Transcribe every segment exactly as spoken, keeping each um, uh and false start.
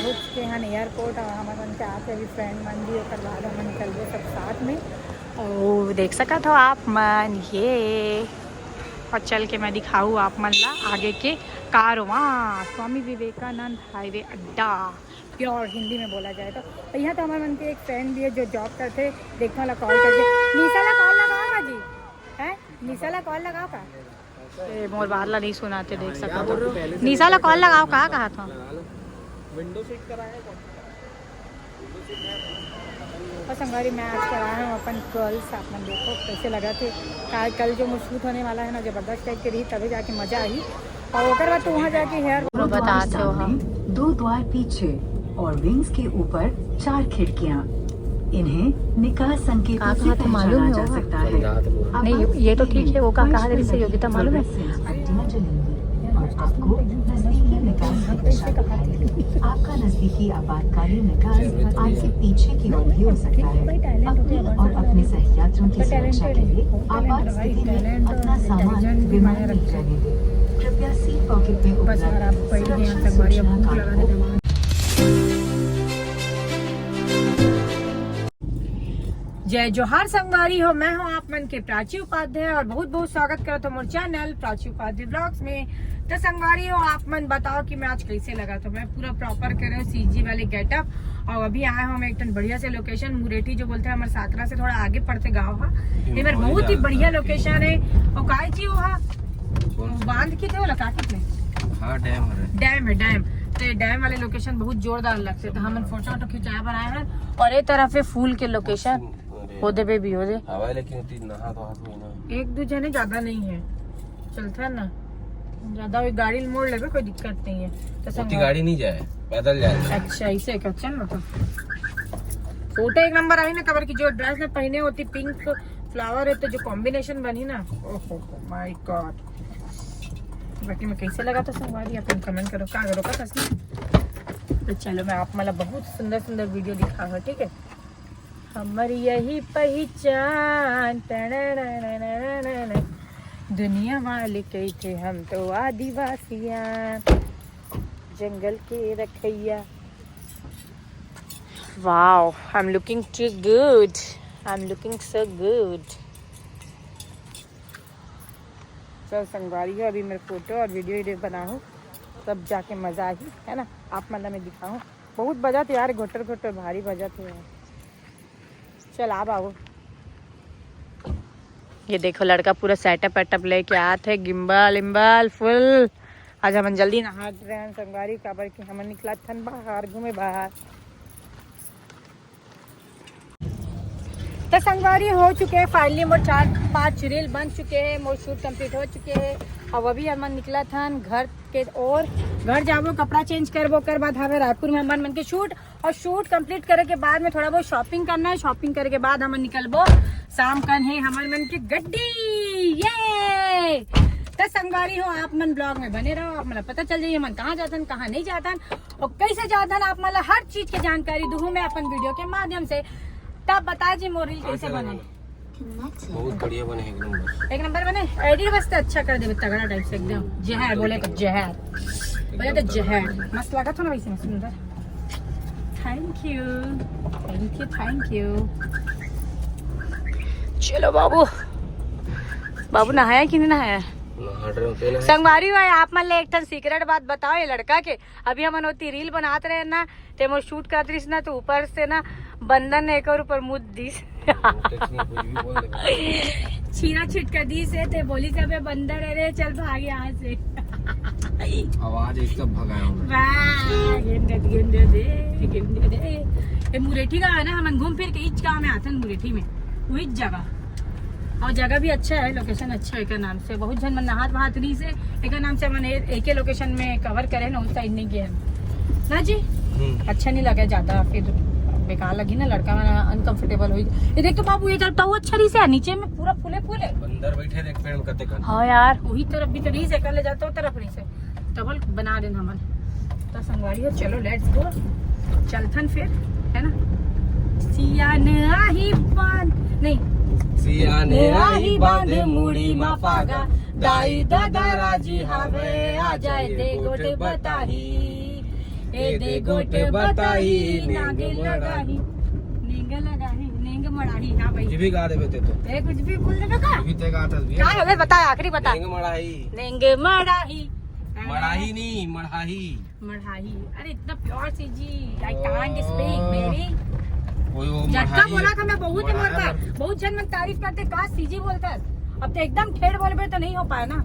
पहुँच के हन एयरपोर्ट और हमर मन के आके अभी फ्रेंड मन भी, ओकर बाद हमन निकलबो सब साथ में। और देख सकत हो आप मन ये, और चल के मैं दिखाऊँ आप मन ला आगे के कारवां, स्वामी विवेकानंद हाईवे अड्डा, प्योर हिंदी में बोला जाए तो। तो यहाँ तो हमर मन के एक फ्रेंड भी है जो जॉब करथे, देखो ला कॉल करके। निशा ला कॉल लगाओ ना जी, हैं? निशा ला कॉल लगाओ का? ए, मोर बात ला नहीं सुनाते, देख सकत हो। निशा ला कॉल लगाओ, का कहा था? विंडो सीट कराया है। और संगवारी, मैं आज कराया हूँ अपन कर्ल्स। आप मन देखो कैसे लगा थे। का-, कल जो मोर शूट होने वाला है ना, जबरदस्त टाइप के रही, तभी जाके मजा आई। और ओकर बाद तो वहाँ जाके हेयर पूरा बता दो, हाँ। सामने, दो द्वार पीछे और विंग्स के ऊपर चार खिड़कियाँ। इन्हें निकास संकेतों का से अर्थ मालूम पहचाना है जा होगा? सकता है। नहीं, आपकी ये तो ठीक है, वो का-, कहाँ से योग्यता मालूम है? हड्डियां जलेंगी और आपको नजदीकी निकास की दिशा दिखाई देगी। आपका नजदीकी आपातकालीन निकास आपके पीछे की ओर भी हो सकता है। अपने और अपने सहयात्रियों की सुरक्षा के लिए आपात स्थिति में अपना सामान विमान में ही रहने दें। कृपया सीट पॉकेट में उपलब्ध सुरक्षा सूचना कार्ड को जय जोहार संगवारी हो, मैं हूँ आप मन के प्राची उपाध्याय और बहुत बहुत स्वागत करत हो मोर चैनल प्राची उपाध्याय व्लॉग्स में। तो संगवारी हो, आप मन बताओ कि मैं आज कैसे लगा। तो मैं पूरा प्रॉपर करे हूँ सीजी वाले गेटअप और अभी आए हूँ हम एक ठन बढ़िया से लोकेशन मुरेठी, जो बोलते हैं हमारे साकरा से थोड़ा आगे पड़ते गाँव है। ये मेरे बहुत ही बढ़िया लोकेशन है। और काय जी वो है? कौन सा? बांध की थे वो लगा के थे। हाँ, डैम है। डैम है, डैम। तो ये डैम वाले लोकेशन बहुत जोरदार लगते, तो हमन फोटो वोटो खिंचाए बर आए हैं। और ये तरफ है फूल के लोकेशन, अरे। हो दे बेबी, हो दे। हवा है, लेकिन उतनी नहा तो हाथ में ना। एक दो जने ज्यादा नहीं है, चलता है ना, ज्यादा हुई गाड़ी मोड़ लेबे, कोई दिक्कत नहीं है। तो उतनी संगवारी गाड़ी नहीं जाए, पैदल जाए। अच्छा, इसे का चल ना तो। फोटो एक नंबर आई ना, कबर की जो ड्रेस में पहने होती पिंक फ्लावर है, तो जो कॉम्बिनेशन बनी ना, ओहो माय गॉड। बाकी मैं कैसे लगा था संगवारी, अपन कमेंट करो, का करो का कसम। तो चलो, मैं आप मतलब बहुत सुंदर सुंदर वीडियो दिखा हूँ, ठीक है। हमर यही पहचान, टननननननन। दुनिया वाले कहिथे हम तो आदिवासियान, जंगल के रखैया। Wow, I'm looking too good. I'm looking so good. चल संगवारी हो, अभी मेरे फोटो और वीडियो वीडियो बनाऊँ, तब जाके मजा आही, है ना। आप मतलब मैं दिखाऊँ, बहुत बजत यार, घोटर घोटर भारी बजत है यार। चल, आ बाबू। ये देखो, लड़का पूरा सेटअप वेटअप लेके आत है, गिम्बल इम्बल फुल। आज हमन जल्दी नहा रहे हैं संगवारी, काबर कि हमन निकलत हन बाहर घूमे बाहर। तो संगवारी हो चुके हैं फाइनली, मोर चार पांच रील बन चुके हैं, मोर शूट कंप्लीट हो चुके हैं। अब अभी हमन निकलत हन घर के ओर, घर जाबो, कपड़ा चेंज करबो, ओकर बाद हवे रायपुर में हमन मन के शूट। और शूट कंप्लीट करे के बाद में थोड़ा बहुत शॉपिंग करना है। शॉपिंग करे के बाद हमन निकलबो शाम कन है हमर मन के गड्डी। ये तो संगवारी हो, आप मन ब्लॉग में बने रहो, आप मन पता चल जाइए हमन कहाँ जातन, कहाँ नहीं जातन और कैसे जातन। आप मन ला हर चीज के जानकारी दूहूँ मैं अपन वीडियो के माध्यम से। तब बता जी मोर रील कैसे बने। बहुत बढ़िया बने, एक नंबर। एक नंबर बने, एडिट बस तो अच्छा कर देबे, तगड़ा टाइप से एकदम। जहर बोले तो जहर, बोले तो जहर। मस्त लगा था ना वैसे में, सुंदर। Thank you, thank you, thank you. चलो बाबू, बाबू नहाया कि नहीं नहाया? नहा रहे होते ना। संगवारी भाई, आप मन ले एक ठन सीक्रेट बात बताओ ये लड़का के। अभी हमन ओती रील बनात रहे ना, ते मोर शूट करत रहिस ना, तो ऊपर से ना बंदर ने एकर ऊपर मुद दिस। कुछ नहीं, कुछ भी बोल दे। छीना छिटका दिस है, ते बोली सब बंदर है रे, चल भाग यहाँ से। आवाज एक सब भगाया हूँ मैं। वाह, गेंदे, गेंदे दे, गेंदे दे। ये मुरेठी का है ना, हमन घूम फिर के इच गाँव में आथन मुरेठी में, वही जगह। और जगह भी अच्छा है, लोकेशन अच्छा है, एकर नाम से बहुत झन मन नहात वहात रहिस हे, एकर नाम से हमन ए-, एके लोकेशन में कवर करे ना, उस साइड नहीं गए हम ना जी। हम्म। अच्छा नहीं लगे ज्यादा, फिर बेकार लगी ना, लड़का मन अनकंफर्टेबल होई। ये देख तो बाबू, ये तरफ तो अच्छा रहिस हे, नीचे में पूरा फूले फूले। बंदर बैठे देख पेड़ में कते कन। हाँ यार, वही तरफ भी तो रहिस हे, कर ले जाता वो तरफ रहिस हे। डबल बना देन हमन। तो संगवारी हो, चलो, लेट्स गो, चलथन फिर, है ना। सियान आही बांध, नहीं, सियान आही बांध मुड़ी मा पागा, दाई ददा राजी हावे, आ जाए दे गोठ बताही। ए दे गोट बताही, नांग लगाही, नेंग लगाही, नेंग मड़ाही। हाँ भाई, कुछ भी गा देबे ते तो। ए, कुछ भी बोल देबे का? कुछ भी ते गात हस भैया। का होगे? बता, आखिरी बता। नेंग मड़ाही। नेंग मड़ाही। मड़ाही नहीं, मड़ाही। मड़ाही। अरे, इतना प्योर सी जी, I can't speak, ओ। Baby। ओए, ओ, जतका मड़ाही। बोला था मैं, बहुत ही मड़ाही। बहुत जन मन तारीफ करते, का सीजी बोलता है। अब तो एकदम ठेठ बोलबे तो नहीं हो पाए ना।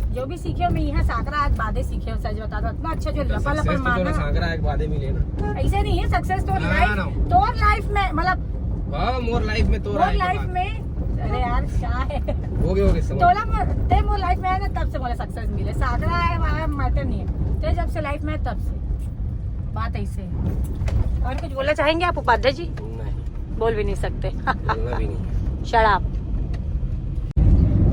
जो भी सीखे हो, मैं यहाँ सांकरा आज बादे सीखे हो, सच बता दो। इतना अच्छा जो लपा लपा मारना। सांकरा एक बादे मिले ना। ऐसे नहीं है सक्सेस तो ना, लाइफ, ना। तोर लाइफ में, मतलब हाँ, मोर लाइफ में तोर मोर लाइफ में। अरे यार, क्या है? हो गए, हो गए, समझ। तोला मोर, ते मोर लाइफ में आए ना, तब से मोला सक्सेस मिले। सांकरा है, वहाँ मैटर नहीं है। ते जब से लाइफ में है, तब से। बात ऐसे है। और कुछ बोलना चाहेंगे आप, उपाध्याय जी? नहीं। बोल भी नहीं सकते। बोलना भी नहीं। Shut up।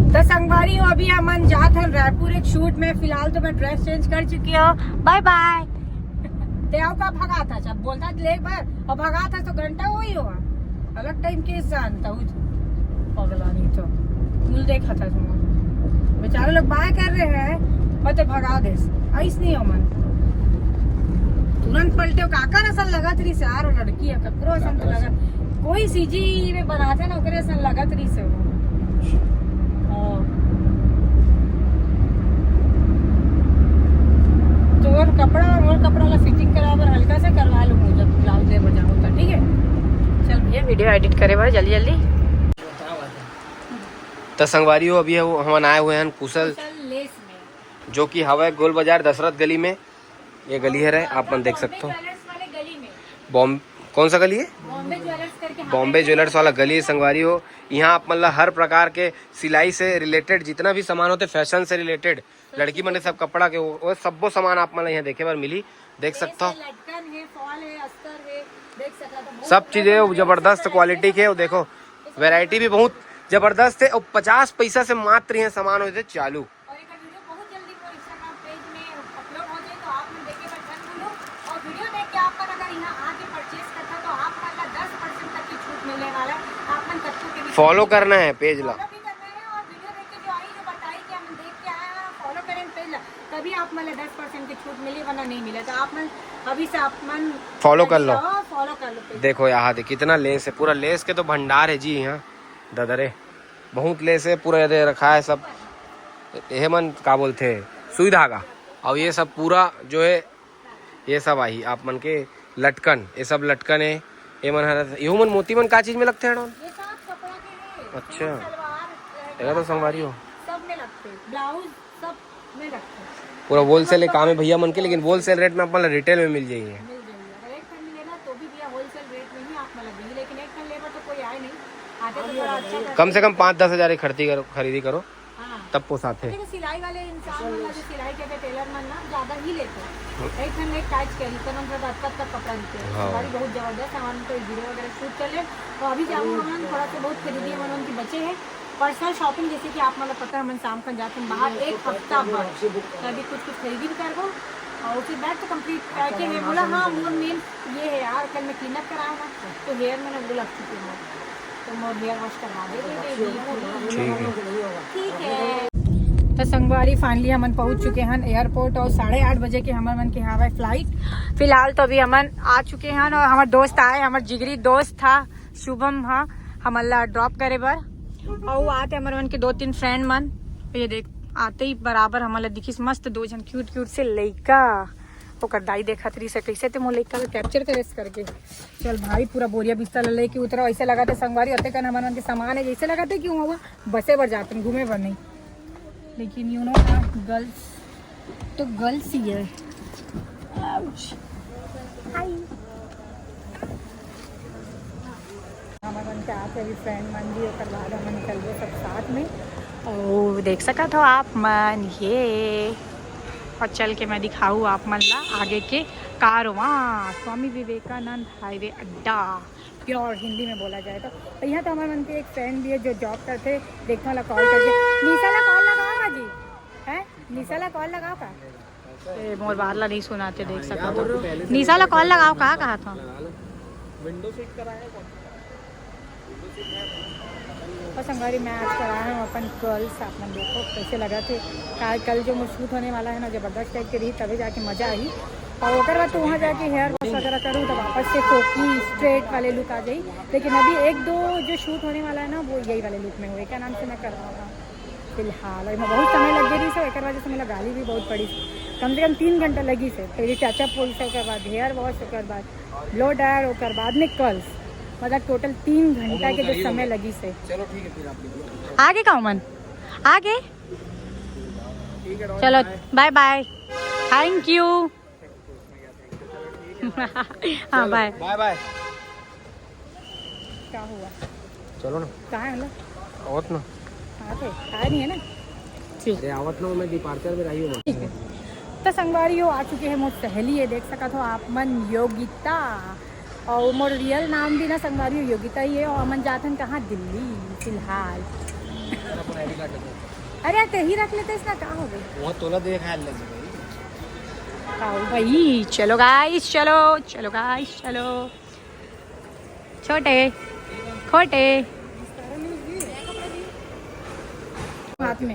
तो संगवारी हो, अभी हमन जात हन रायपुर एक शूट में। फिलहाल तो मैं ड्रेस चेंज कर चुकी हूँ। बाय बाय। ते आओ का भगात हस, बोलता ले एक बार और भगात हस तो घंटा वही हुआ। अलग टाइम के जानता हूँ तू। पगला नहीं तो। मुल देखा था तुम। बेचारे लोग बाय कर रहे हैं, पर ते भगा दे। ऐस नहीं हो मन। तुरंत पलटे हो, काकर असन लगत रही से, यार, वो लड़की है, ककरो असन तो लगत। कोई सीजी में बनाते ना, ओकरे असन लगत रही से वो। हाँ। तोर कपड़ा और मोर कपड़ा ला फिटिंग कराए बर हल्का से करवा लूँ, जब ब्लाउज ले बर जाऊँ तो, ठीक है? चल भैया, वीडियो एडिट करे बर जल्दी जल्दी। तो संगवारी हो, अभी हम आए हुए हैं कुशल, कुशल लेस में। जो कि हवा है गोल बाजार दशरथ गली में। ये गली है रे, आप मन देख सकते हो। ज्वेलर्स वाले गली में। बॉम-, कौन सा गली है? बॉम्बे ज्वेलर्स करके हवा बॉम्बे है। ज्वेलर्स वाला गली है संगवारी हो। यहाँ आप मन ला हर प्रकार के सिलाई से रिलेटेड जितना भी सामान होते, फैशन से रिलेटेड, लड़की मन के सब कपड़ा के, वो, वो सब्बो सामान आप मन ला यहाँ देखे बर मिली, देख सकता हो। लटकन है, फॉल है, अस्तर है, देख सकता हो। सब चीजें जबरदस्त क्वालिटी के, वो देखो, वैरायटी भी बहुत जबरदस्त है। और पचास पैसा से मात्र यहाँ सामान होते चालू। और एकर वीडियो बहुत जल्दी मोर Instagram पेज में अपलोड हो जाई, तो आप मन देखे बर झन भूलो। और वीडियो देख के आप मन अगर यहाँ आके परचेज करता, तो आप मन ला दस परसेंट तक की छूट मिलने वाला है। आप मन कत्तो के भी फॉलो करना है पेज ला। फॉलो भी करना है, और वीडियो देख के जो आई, जो बताई कि हम देख के आए हैं, फॉलो करें पेज ला, तभी आप मन ला दस परसेंट की छूट मिली, वरना नहीं मिले। तो आप मन अभी से आप मन फॉलो कर लो। हाँ, फॉलो कर लो पेज। देखो यहाँ दे कितना लेस है, पूरा लेस के तो भंडार है जी यहाँ ददरे। बहुत लेस है, पूरा ये दे रखा है सब। ये मन का बोलते हैं, सुई धागा। और ये सब पूरा जो है, ये सब आई आप मन के लटकन, ये सब लटकन है। ये मन हर, ये मन मोती मन का चीज में लगते हैं, अड़ोन? ये सब कपड़ा के हैं। अच्छा। सूट, सलवार, लहंगा, ये तो संगवारी हो। सब में लगते हैं। ब्लाउज, सब में लगते हैं। पूरा होलसेल काम है भैया मन के, लेकिन होलसेल रेट में अपन ला रिटेल में मिल जाइए। मिल जाइए। अगर एक ठन लेना तो भी भैया होलसेल रेट में ही आप मन ला देंगे, लेकिन एक ठन लेबर तो कोई आए नहीं। आते तो थोड़ा अच्छा करते। कम से कम पाँच दस हजार की खरीदी करो, खरीदी करो, हाँ। तब पोसाथे। देखो, सिलाई वाले इंसान मन ला जो सिलाई के टेलर मन ना ज्यादा ही लेते हैं। एक ठन ले काज करी, तो हम सब अतका तक कपड़ा देते हैं। हाँ। हमारी बहुत जबरदस्त, हमारे तो वीडियो वगैरह शूट कर ले, तो अभी जाऊँ हम थोड़ा सा बहुत खरीदी, हम उनकी बचे हैं। पर्सनल शॉपिंग, जैसे कि आप मन ला पता है, हमन शाम खन जाथन बाहर एक हफ्ता भर, तो अभी कुछ कुछ खरीदी भी करबो। और उसके बाद तो कंप्लीट पैकिंग है। बोला, हाँ, मोर मेन ये है यार, कल मैं क्लीनअप कराया ना, तो हेयर मैंने वो लग चुके हैं, तो मोर हेयर वॉश करवा दे, दे, दे, दे, दे। ठीक है। ठीक है। तो संगवारी, फाइनली हमन पहुंच चुके हैं एयरपोर्ट और साढ़े आठ बजे के हमर मन के हवाई फ्लाइट। फिलहाल तो अभी हमन आ चुके हैं और हमारे दोस्त आए, हमारे जिगरी दोस्त था शुभम, हाँ, हमन ला ड्रॉप करे बर। और आते हमर मन के दो तीन फ्रेंड मन, ये देख, आते ही बराबर हमन ला दिखिस मस्त दो झन क्यूट क्यूट से लइका। ओकर दाई देखत रहिस हे, "कैसे ते मोर लइका ला कैप्चर करेस?" करके। चल भाई, पूरा बोरिया बिस्तर ला लेके उतरा। ऐसे लगत हे संगवारी, अतेकन हमन मन के सामान है, जैसे लगत हे कि वहाँ बसे बर जातन, घूमे बर नहीं। लेकिन यू नो ना, गर्ल्स तो गर्ल्स ही है। Ouch। हाय। हमर मन के आते अभी फ्रेंड मन भी, ओकर बाद हमन निकलबो सब साथ में। और देख सकत हो आप मन, ये, और चल के मैं दिखाऊ आप मन ला आगे के कारवां, स्वामी विवेकानंद हाईवे अड्डा, प्योर हिंदी में बोला जाए तो। और यहाँ तो हमर मन के एक फ्रेंड भी है जो जॉब करते, देखता हूँ कॉल करके। निशा ला कॉल लगाओ ना जी, है निशा ला कॉल लगाओ का? ए, मोर बात ला नहीं सुनाते, देख सकत हो। निशा ला कॉल लगाओ, कहाँ कहा था? विंडो सीट कराया कौन? और संगवारी, मैं आज कराया हूँ अपन कर्ल्स। आप मन देखो कैसे लगा थे। का-, कल जो मोर शूट होने वाला है ना, जबरदस्त टाइप के रही, तभी जाके मजा आई। और ओकर बाद तो वहाँ जाके हेयर वॉश वगैरह करूँ तो वापस से फोकी स्ट्रेट वाले लुक आ जाई। लेकिन अभी एक दो जो शूट होने वाला है ना, वो यही वाले लुक में हुए, क्या नाम से मैं करवाऊँगा फिलहाल। और मैं बहुत समय लग गई रही से, एक वजह से मेरा गाली भी बहुत पड़ी। कम से कम तीन घंटा लगी से, पहले चाचा पोल से, ओकर बाद हेयर वॉश, ओकर बाद ब्लो ड्रायर, ओकर बाद में कर्ल्स, मतलब टोटल तीन घंटा के जो समय लगी से। चलो ठीक है, फिर आप निकलो। आगे का उमन, आगे। ठीक है, चलो, बाय बाय, थैंक यू। हाँ, बाय। बाय बाय। क्या हुआ? चलो ना। कहाँ है मतलब? आवत ना। हाँ, तो आया नहीं है ना? ठीक। अरे, आवत ना, मैं डिपार्चर में रही हूँ। ठीक है। तो संगवारी हो, आ चुके हैं मोर सहेली है, देख सकत हो आप मन, योगिता। और मोर रियल नाम भी ना संगवारी हो, योगिता ही है। और हमन जात हन कहाँ? दिल्ली फिलहाल। अरे यार, ते ही रख लेते इसका, क्या हो गई? वो तोला देख आयल लगी भाई। आओ भाई, चलो गाइस, चलो, चलो गाइस, चलो। छोटे, खोटे। हाथ में।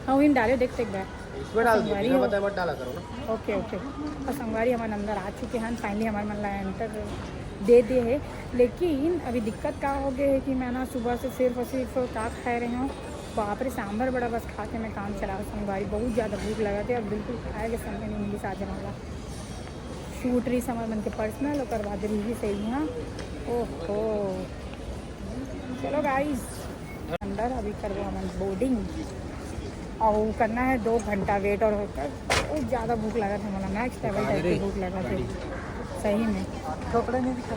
हाँ, वहीं डाले, देखते एक बार। इसमें डाल दिया, संगवारी बिना हो। बताए मत डाला करो ना। ओके, ओके। तो संगवारी हमन अंदर आ चुके हैं, फाइनली हमर मन ला एंटर दे दे है। लेकिन अभी दिक्कत का हो गया है कि मैं ना सुबह से सिर्फ और सिर्फ का खाए रहे हूँ, बाप रे, सांभर बड़ा बस खा के मैं काम चला। संगवारी, बहुत ज़्यादा भूख लगा थे, अब बिल्कुल खाए के समय नहीं मिली साजन वाला। शूट रही हमर मन के पर्सनल, ओकर बाद रही सही यहाँ। ओहो, चलो गाइस, अंदर अभी करबो हमन बोर्डिंग, और करना है दो घंटा वेट। और बहुत ज़्यादा भूख लगा था मोला, नेक्स्ट लेवल टाइप की भूख लगा थी सही में। कपड़े नहीं दिखा।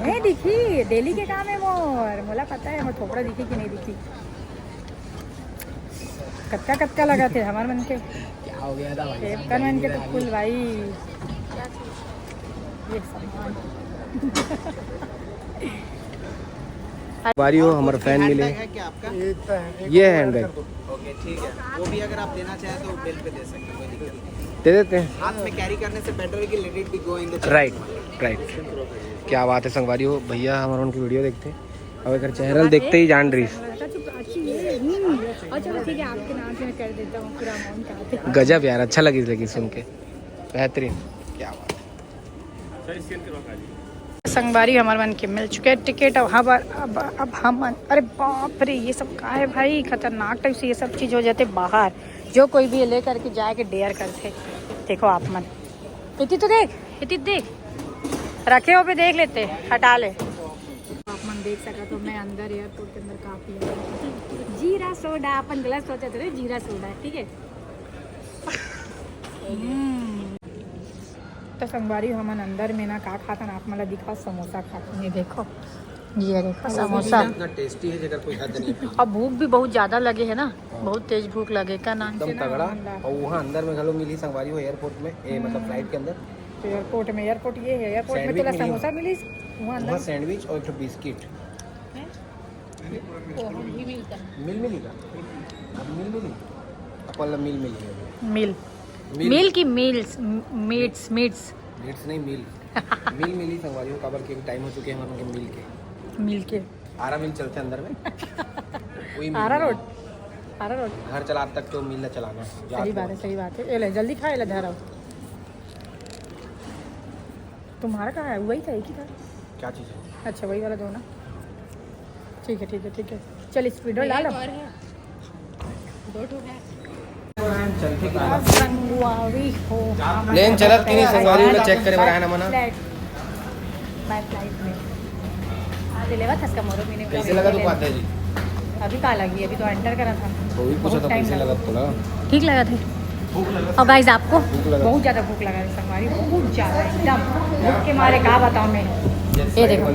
नहीं दिखी, डेली के काम है मोर, मोला पता है मोर थोपड़ा दिखी कि नहीं दिखी। कतका कतका लगा थे हमार मन के। क्या हो गया था भाई साहब? पेपर मन के तो फुल भाई। ये सामान। बारी हो, हमारे फैन मिले। हैंडबैग है क्या आपका? ये है हैंडबैग। ओके, ठीक है। वो भी अगर आप देना चाहें तो बिल पे दे सकते हैं, कोई दिक्कत नहीं। दे देते हैं। हाथ में कैरी करने से बेटर है कि let it be go in the, right, right. क्या बात है संगवारी हो, भैया हमारे उनकी वीडियो देखते हैं। अब अगर चेहरा देखते ही जान रही। अच्छा, चुप, अच्छी ये, हम्म। और चलो ठीक है, आपके नाम से मैं कर देता हूँ पूरा अमाउंट। गजब यार, अच्छा लगी, लगी सुन के, बेहतरीन। क्या बात। संगवारी हमार मन के मिल चुके हैं टिकट। अब हम, अब, अब हम, अरे बाप रे, ये सब का है भाई, खतरनाक टाइप से ये सब चीज हो जाते बाहर। जो कोई भी ले करके जाए के डेयर करते। देखो आप मन, इतनी तो देख, इतनी देख, रखे हो भी देख लेते, हटा ले। आप मन देख सका तो मैं अंदर एयरपोर्ट के अंदर काफी जीरा सोडा, अपन गलत सोचे थे, जीरा सोडा, ठीक है। हम्म। तो संगवारी हमन अंदर में ना का खातन, आप मन ला दिखा, समोसा खातन। ये देखो, ये देखो समोसा। इतना टेस्टी है जेकर कोई हद नहीं है। अब भूख भी बहुत ज्यादा लगे है ना, हाँ। बहुत तेज भूख लगे का ना। एकदम तगड़ा। और वहाँ अंदर में घलो मिली संगवारी हो एयरपोर्ट में, ए, मतलब फ्लाइट के अंदर। तो एयरपोर्ट में, एयरपोर्ट ये है, एयरपोर्ट में सैंडविच तोला मिली समोसा वहाँ। मिली वहाँ अंदर। वहाँ सैंडविच और एक ठो बिस्किट। हैं? वो हम भी मिलता है। मिल मिली का? अब मिल मिली? अपन ला मिल मिली है। मिल। मिल। मिल की मील्स, म-, मीट्स, मीट्स। मीट्स नहीं, मिल। मिल मिली संगवारी हो, काबर के टाइम हो चुके हैं हम लोग के मिल के। मिल के। आरा मिल चलते अंदर में। वही मिल आरा मिली। रोड। आरा रोड। घर चलाते तक तो मिल ला चलाना है। सही बात है, सही बात है। ये ले, जल्दी खा, ये ले, धर आओ। तुम्हारा कहाँ है? वही था, एक ही था। क्या चीज़ है? अच्छा, वही वाला दो ना। ठीक है, ठीक है, ठीक है। चल, स्पीडो ला लो। एक और है। दो ठो है। संगवारी हो। प्लेन चलत कि नहीं संगवारी वाला चेक करे बर आए ना मना। फ्लाइट। बाय फ्लाइट में। आज लेवा था इसका मोरो मैंने। कैसे लगा तू पाते जी? अभी कहाँ लगी? अभी तो एंटर करा था। वही पूछा बहुत था, टाइम कैसे लगा। लगा तू ना? ठीक लगा था। और गाइस, आपको? भूख लगा। बहुत ज़्यादा भूख लगा है संगवारी, बहुत ज़्यादा, एकदम भूख के मारे का बताऊँ मैं। ये देखो।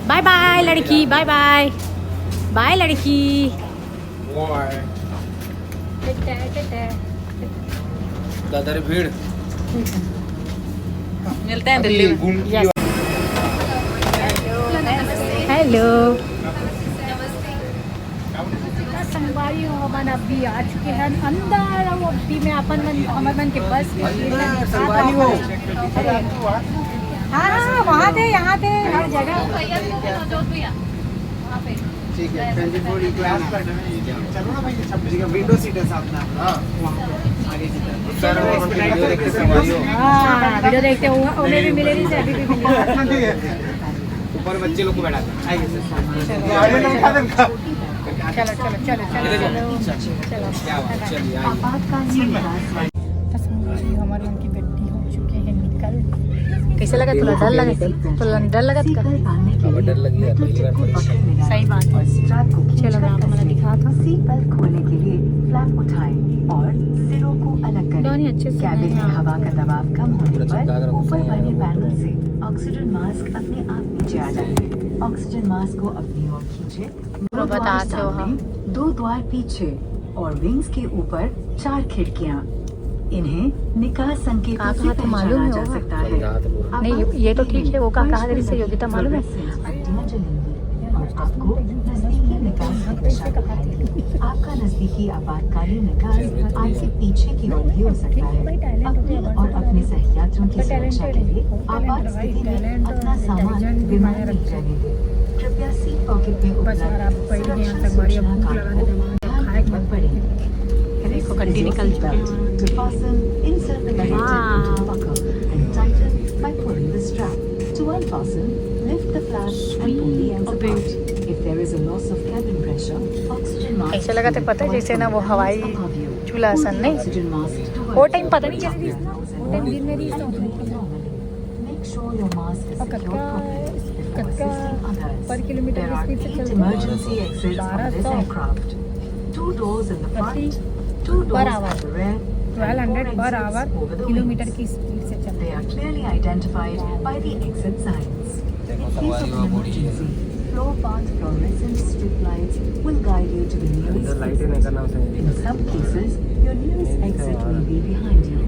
बाय बाय लड़की, बाय बाय। बाय लड़की। दादा रे भीड़। मिलते हैं दिल्ली में। यस। हेलो। संगवारी हो, हमन अभी आ चुके हैं अंदर। और अभी मैं अपन मन, हमर मन के बस में संगवारी हो। अरे, हाँ, हाँ, वहाँ थे, यहाँ थे, हर जगह। ठीक है, ट्वेंटी फोर इक्वल। चलो ना भाई, ये सब ठीक है, विंडो सीट है साथ में आपका। हाँ। वहाँ पे आगे की तरफ। सर, वो वीडियो देखते संगवारी हो। हाँ, वीडियो देखते हुए, वो मेरी मिलेगी से अभी भी मिलेगी। ऊपर बच्चे लोग को बैठा दे। आइए सर। चलो, चलो, चलो, चलो, चलो। क्या बात है, चलिए, आइए। आपातकालीन तो संगवारी हो, हमर मन के गड्डी हो चुके हैं निकल। कैसे लगा तोला? डर लगा? तोला डर लगा था? अब डर लग गया, पहली बार परीक्षा। सही बात है। चलो, मैं आप हमारा दिखा था। सीट बेल्ट खोलने के लिए फ्लैप उठाएं और सिरों को अलग करें। दोनों अच्छे से कैबिन में हवा का दबाव कम होने पर ऊपर बने पैनल से ऑक्सीजन मास्क अपने आप नीचे आ जाएंगे। ऑक्सीजन मास्क को अपनी ओर खींचे। दो द्वार सामने, दो द्वार पीछे और विंग्स के ऊपर चार खिड़कियां। इन्हें निकास संकेतों से पहचाना जा सकता है। नहीं, ये तो ठीक है, वो कहा, कहा से योग्यता मालूम है। हड्डियां जलेंगी और आपको नजदीकी निकास की दिशा दिखाएगी। आपका नजदीकी आपातकालीन निकास आपके पीछे की ओर भी हो सकता है। अपने और अपने सहयात्रियों की सुरक्षा के लिए आपात स्थिति में अपना सामान विमान में ही रहने दें। कृपया सीट पॉकेट में उपलब्ध सुरक्षा सूचना कार्ड को ध्यानपूर्वक पढ़ें। देखो, गड्डी निकल चुकी है। To fasten, insert the belt into the buckle and tighten by pulling the strap. To unfasten, lift the flap and pull the ends apart. If there is a loss of cabin pressure, oxygen mask कैसे लगा थे पता है, जैसे ना वो हवाई चूल्हा सन नहीं, वो टाइम पता नहीं कैसे थी, वो टाइम दिन में थी। Make sure your mask is secured properly before assisting others. There are eight emergency exits on this aircraft. Two doors in the front, two doors at the rear, and four exits over the wings. They are clearly identified by the exit signs. In case of an emergency, floor path fluorescent strip lights will guide you to the nearest exit. In some cases, your nearest exit may be behind you.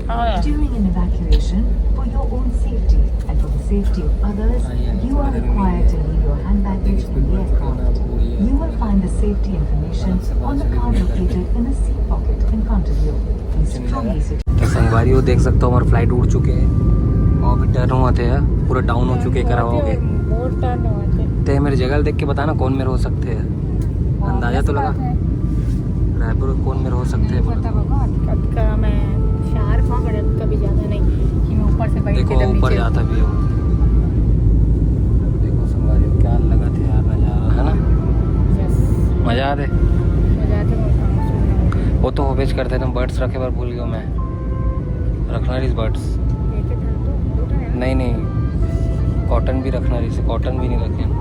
During an evacuation, for your own safety and for the safety of others, you are required to leave your hand baggage in the aircraft. You will find the safety information on the card located in the seat pocket in front of you. Please strongly sit. तो संगवारी हो, देख सकते हो, हमारे flight उड़ चुके हैं और अभी टर्न हुआ थे, पूरा डाउन हो चुके हैं, करा हो गए। बहुत टर्न हुआ थे। ते मेरे जगह देख के बताना कौन मेरे हो सकते हैं, अंदाजा तो लगा। रायपुर के कौन मेरे हो सकते हैं, पता बाबा। अतका मैं शार्प हाँ, बड़े अतका भी ज्यादा नहीं कि मैं ऊपर से बैठ के देखो, ऊपर जाता भी हो। देखो संगवारी हो, क्या लगा थे यार नजारा, है ना? मजा आते। वो तो होबेज करते, तुम बर्ड्स रखे बार भूल गयो मैं। रखना रहीस बर्ड्स। नहीं, नहीं, कॉटन भी रखना रहीस, कॉटन भी नहीं रखे।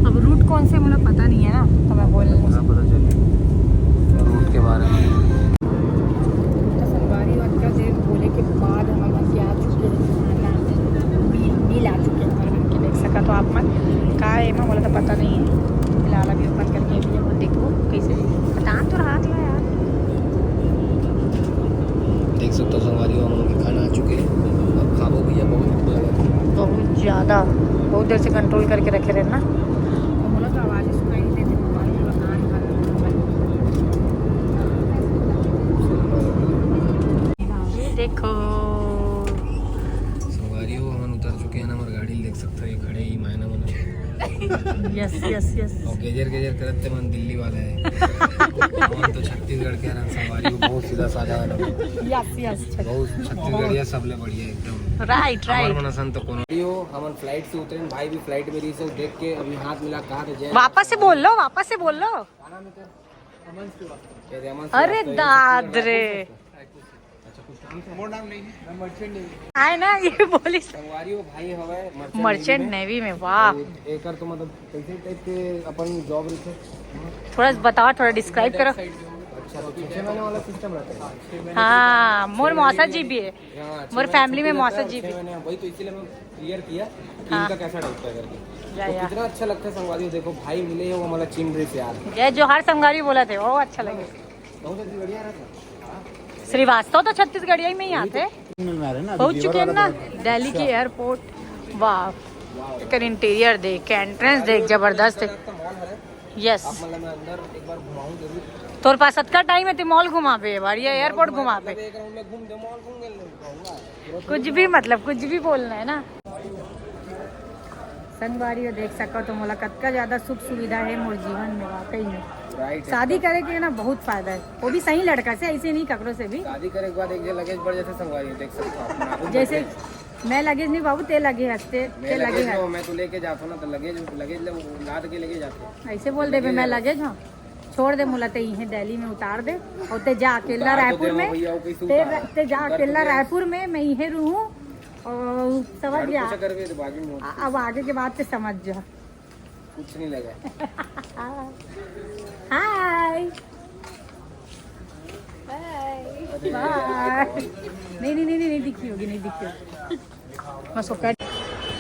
अब रूट कौन से, मुझे पता नहीं है ना, तो मैं बोल नहीं सकती। पता चले रूट के बारे में। तो संगवारी हो, अतका देर बोले के बाद हम मन के आ चुके हैं खाना, मील, मील आ चुके हैं हमर मन के, देख सका तो आप मन। का है एमा, मोला तो पता नहीं है, फिलहाल अभी ओपन करके अभी हम देखो कैसे, पता तो रहा था यार। देख सकते हो संगवारी हो, हम लोग के खाना आ चुके हैं। अब खाबो भैया, बहुत भूख लगा। बहुत ज़्यादा, बहुत देर से कंट्रोल करके रखे रहे ना। तो बोला तो आवाज़ ही सुनाई नहीं देती, पता नहीं बता नहीं पाती। ये देखो संगवारी हो, हम उतर चुके हैं ना, हमारी गाड़ी देख सकते हो, ये खड़े ही मायना मना। Yes, yes, yes. और गेजर गेजर करते मन दिल्ली वाला है। और तो छत्तीसगढ़ के हरन संगवारी हो, बहुत सीधा साधा वाला। Yes, yes. बहुत छत्तीसगढ़िया, सबले बढ़िया एकदम। Right, right. मन असन तो कोनो। यो, हमन फ्लाइट से उतरे, भाई भी फ्लाइट में रही से देख के अभी हाथ मिला, कहा तो जय। वापस से बोल लो, वापस से बोल लो। अरे दाद रे। मोर नाम नहीं है, मैं मर्चेंट नेवी। आए ना, ये बोली। संगवारी हो, भाई हवे मर्चेंट नेवी में। वाह। एकर तो मतलब कैसे टाइप के अपन जॉब रखे? थोड़ा बताओ, थोड़ा डिस्क्राइब करो। अच्छा, तो छह महीने वाला सिस्टम रहता है। हाँ, मोर मौसा जी भी है। हाँ, मोर फैमिली में मौसा जी भी। वही तो इसीलिए मैं क्लियर किया कि हाँ। इनका कैसा टाइप का करके। तो कितना अच्छा लगता है संगवारी। देखो भाई मिले हो, हमारा चिम रिस यार। जय जोहार संगवारी बोला थे, वो अच्छा लगे। बहुत बढ़िया रहता है। श्रीवास्तव तो छत्तीसगढ़िया ही में ही आथे। पहुंच चुके हैं ना दिल्ली के एयरपोर्ट। वाह, एकर इंटीरियर देख, एंट्रेंस देख, जबरदस्त है। यस, तोर पास अतका टाइम है, ते मॉल घुमाबे, बढ़िया एयरपोर्ट घुमाबे। कुछ भी, मतलब कुछ भी बोलना है ना। संगवारी हो, देख सको तो मोला कतका ज्यादा सुख सुविधा है मोर जीवन में, वाकई में। शादी करे के ना बहुत फायदा है, वो भी सही लड़का से, ऐसे नहीं ककरो से भी। शादी करे के बाद एक जे लगेज बढ़ जाथे संगवारी, देख सकत हो आप। जैसे मैं लगेज नहीं बाबू, ते लगे हंसते, ते लगे हंस। मैं तो लेके जाता ना, तो लगेज, लगेज ले, लाद के लेके जाते। ऐसे बोल दे, मैं लगेज हूँ, छोड़ दे मोला, ते इहे दिल्ली में उतार दे, और ते जा अकेला रायपुर में, ते जा अकेला रायपुर में, मैं इहे रहूँ, और समझ गया। अब आगे के बाद ते समझ जा। कुछ नहीं लगा। हाय। बाय। नहीं, नहीं, नहीं, नहीं, नहीं दिखी होगी, नहीं दिखी होगी। बस ओकर।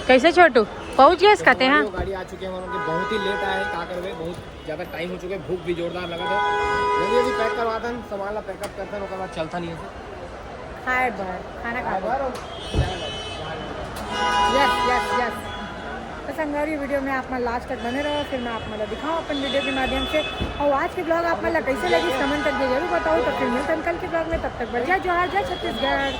कैसे छोटू? पहुंच गए इसका ते, हाँ? गाड़ी आ चुके हैं, मतलब बहुत ही लेट आया है, क्या करबे, बहुत ज्यादा टाइम हो चुका है, भूख भी जोरदार लगा था। जल्दी जल्दी पैक करवाता हूँ, सामान ला पैकअप करता हूँ, ओकर बाद चलता नहीं है। खाए बर, खाना खाए बर। Yes, yes, yes. तो संगवारी, वीडियो में आप मन लास्ट तक बने रहो, फिर मैं आप मन ला दिखाऊँ अपन वीडियो के माध्यम से। और आज के ब्लॉग आप मन ला कैसे लगी, कमेंट करके जरूर बताओ। तो फिर मिलते हैं कल के ब्लॉग में, तब तक बढ़िया जोहार, जय छत्तीसगढ़।